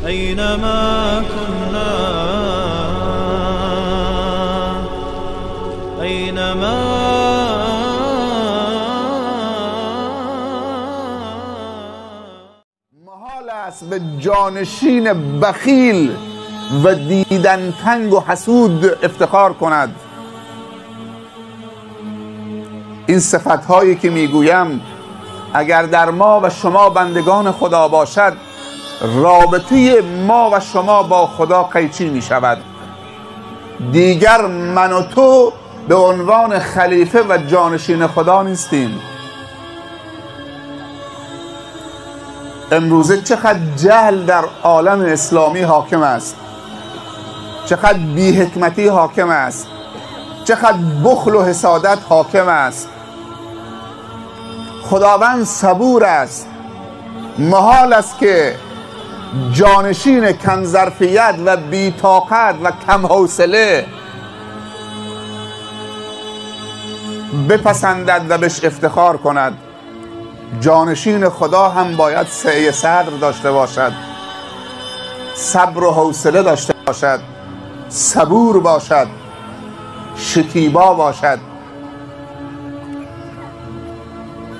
أينما كنا أينما محال است به جانشین بخیل و دیدن تنگ و حسود افتخار کند. این صفت هایی که میگویم اگر در ما و شما بندگان خدا باشد، رابطه ما و شما با خدا قیچی می شود. دیگر من و تو به عنوان خلیفه و جانشین خدا نیستیم. امروزه چقدر جهل در عالم اسلامی حاکم است، چقدر بی‌حکمتی حاکم است، چقدر بخل و حسادت حاکم است. خداوند صبور است. محال است که جانشین کم ظرفیت و بی طاقت و کم حوصله بپسندد و بهش افتخار کند. جانشین خدا هم باید سعه صدر داشته باشد، صبر و حوصله داشته باشد، صبور باشد، شکیبا باشد.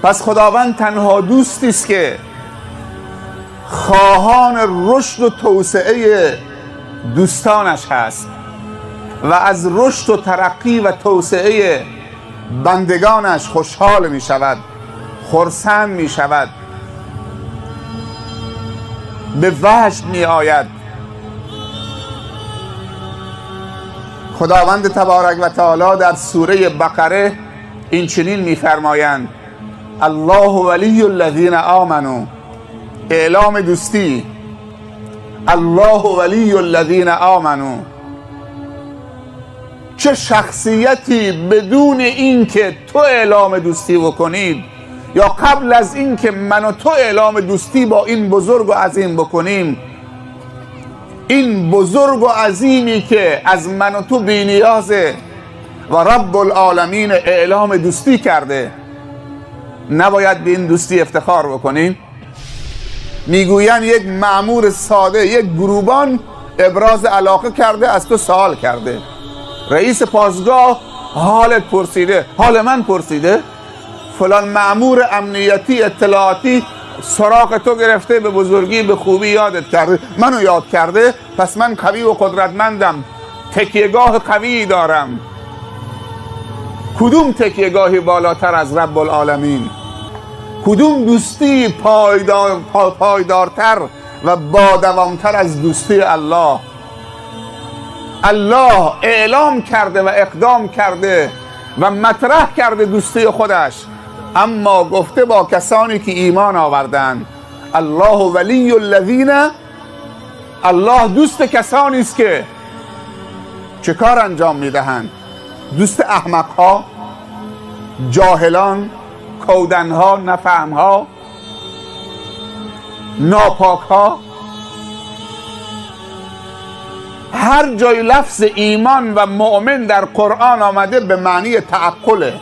پس خداوند تنها دوستی است که خواهان رشد و توسعه دوستانش هست و از رشد و ترقی و توسعه بندگانش خوشحال می شود، خرسند می شود، به وجد می آید. خداوند تبارک و تعالی در سوره بقره این چنین می فرمایند: الله ولی الذین آمنوا. اعلام دوستی. الله ولی الذین آمنوا. چه شخصیتی بدون اینکه تو اعلام دوستی بکنید یا قبل از اینکه من و تو اعلام دوستی با این بزرگ و عظیم بکنیم، این بزرگ و عظیمی که از من و تو بی‌نیازه و رب العالمین اعلام دوستی کرده، نباید به این دوستی افتخار بکنیم؟ میگوین یک مأمور ساده، یک گروبان ابراز علاقه کرده، از تو سوال کرده، رئیس پاسگاه حالت پرسیده، حال من پرسیده، فلان مأمور امنیتی اطلاعاتی سراغ تو گرفته، به بزرگی به خوبی یادت کرده، منو یاد کرده، پس من قوی و قدرتمندم، تکیهگاه قوی دارم. کدوم تکیهگاهی بالاتر از رب العالمین؟ کدوم دوستی پایدارتر و با دوامتر از دوستی الله؟ الله اعلام کرده و اقدام کرده و مطرح کرده دوستی خودش، اما گفته با کسانی که ایمان آوردند. الله ولی الذین، الله دوست کسانی است که چه کار انجام میدهند؟ دوست احمقها، جاهلان، کودنها، نفهمها، ناپاکها. هر جای لفظ ایمان و مؤمن در قرآن آمده به معنی تعقله.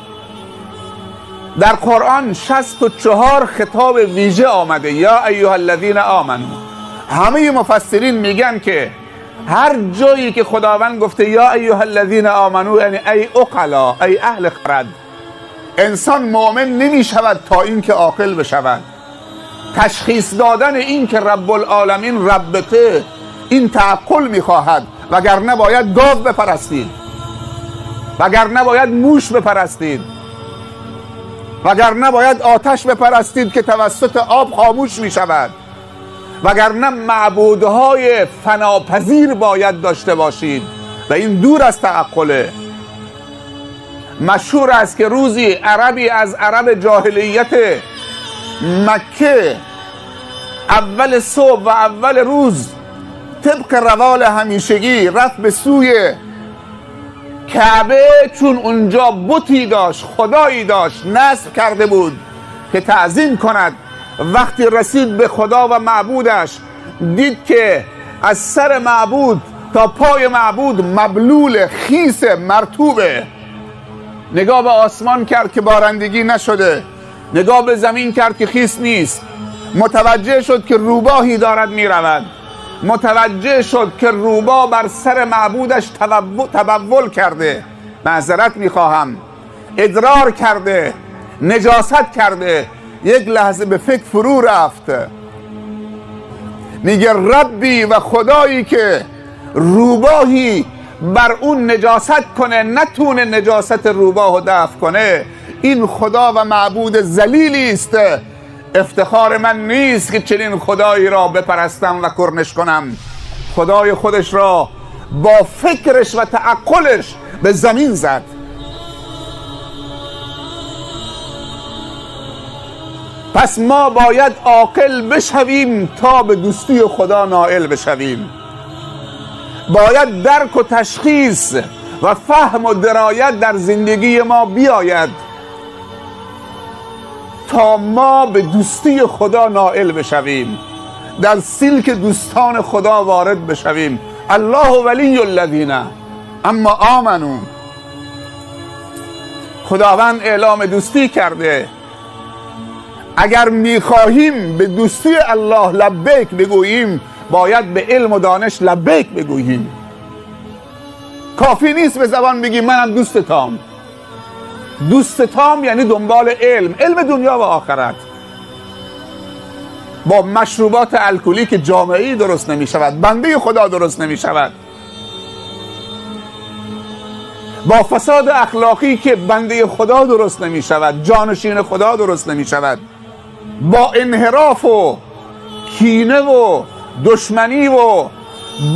در قرآن 64 خطاب ویژه آمده، یا ایها الذین آمنو. همه مفسرین میگن که هر جایی که خداوند گفته یا ایها الذین آمنو، یعنی ای عقلا، ای اهل خرد. انسان مؤمن نمی شود تا اینکه عاقل بشود. تشخیص دادن این که رب العالمین ربته، این تعقل میخواهد، وگرنه باید گاو بپرستید، وگرنه باید موش بپرستید، وگرنه باید آتش بپرستید که توسط آب خاموش میشود، وگرنه معبودهای فناپذیر باید داشته باشید و این دور از تعقله. مشهور است که روزی عربی از عرب جاهلیت مکه اول صبح و اول روز طبق روال همیشگی رفت به سوی کعبه، چون اونجا بتی داشت، خدایی داشت، نصب کرده بود که تعظیم کند. وقتی رسید به خدا و معبودش، دید که از سر معبود تا پای معبود مبلول، خیس، مرطوبه. نگاه به آسمان کرد که بارندگی نشده، نگاه به زمین کرد که خیس نیست. متوجه شد که روباهی دارد میرود. متوجه شد که روبا بر سر معبودش تبول کرده، معذرت میخواهم، ادرار کرده، نجاست کرده، یک لحظه به فکر فرو رفت. میگه ربی و خدایی که روباهی بر اون نجاست کنه نتونه نجاست روباهو دفع کنه، این خدا و معبود ذلیلی است. افتخار من نیست که چنین خدایی را بپرستم و کرنش کنم. خدای خودش را با فکرش و تعقلش به زمین زد. پس ما باید عاقل بشویم تا به دوستی خدا نائل بشویم. باید درک و تشخیص و فهم و درایت در زندگی ما بیاید تا ما به دوستی خدا نائل بشویم، در سلک دوستان خدا وارد بشویم. الله ولی الذین اما آمنو. خداوند اعلام دوستی کرده. اگر میخواهیم به دوستی الله لبیک بگوییم، باید به علم و دانش لبیک بگوییم. کافی نیست به زبان بگیم منم دوست تام. دوست تام یعنی دنبال علم، علم دنیا و آخرت. با مشروبات الکلی که جامعه‌ای درست نمی شود، بنده خدا درست نمی شود. با فساد اخلاقی که بنده خدا درست نمی شود، جانشین خدا درست نمی شود. با انحراف و کینه و دشمنی و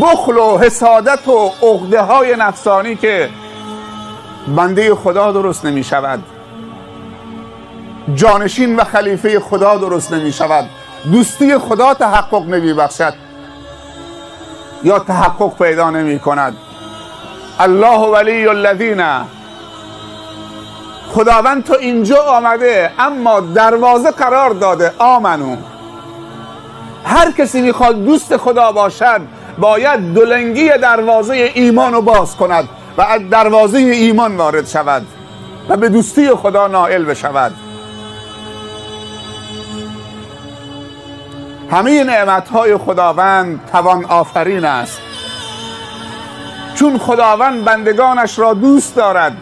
بخل و حسادت و عقده های نفسانی که بنده خدا درست نمی شود، جانشین و خلیفه خدا درست نمی شود، دوستی خدا تحقق نمی بخشد یا تحقق پیدا نمی کند. الله ولی الذین. خداوند تو اینجا آمده اما دروازه قرار داده. آمنو. هر کسی میخواد دوست خدا باشد باید دولنگی دروازه ایمان رو باز کند و از دروازه ایمان وارد شود و به دوستی خدا نائل بشود. همه نعمتهای خداوند توان آفرین است. چون خداوند بندگانش را دوست دارد،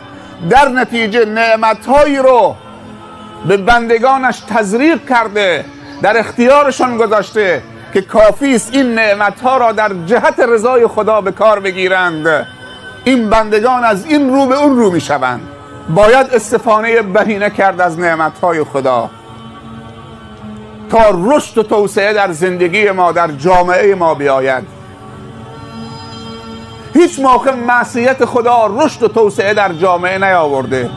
در نتیجه نعمتهایی رو به بندگانش تزریق کرده، در اختیارشان گذاشته که کافی است این نعمتها را در جهت رضای خدا به کار بگیرند. این بندگان از این رو به اون رو می شوند. باید استفانه بهینه کرد از نعمتهای خدا تا رشد و توسعه در زندگی ما، در جامعه ما بیاید. هیچ موقع معصیت خدا رشد و توسعه در جامعه نیاورده.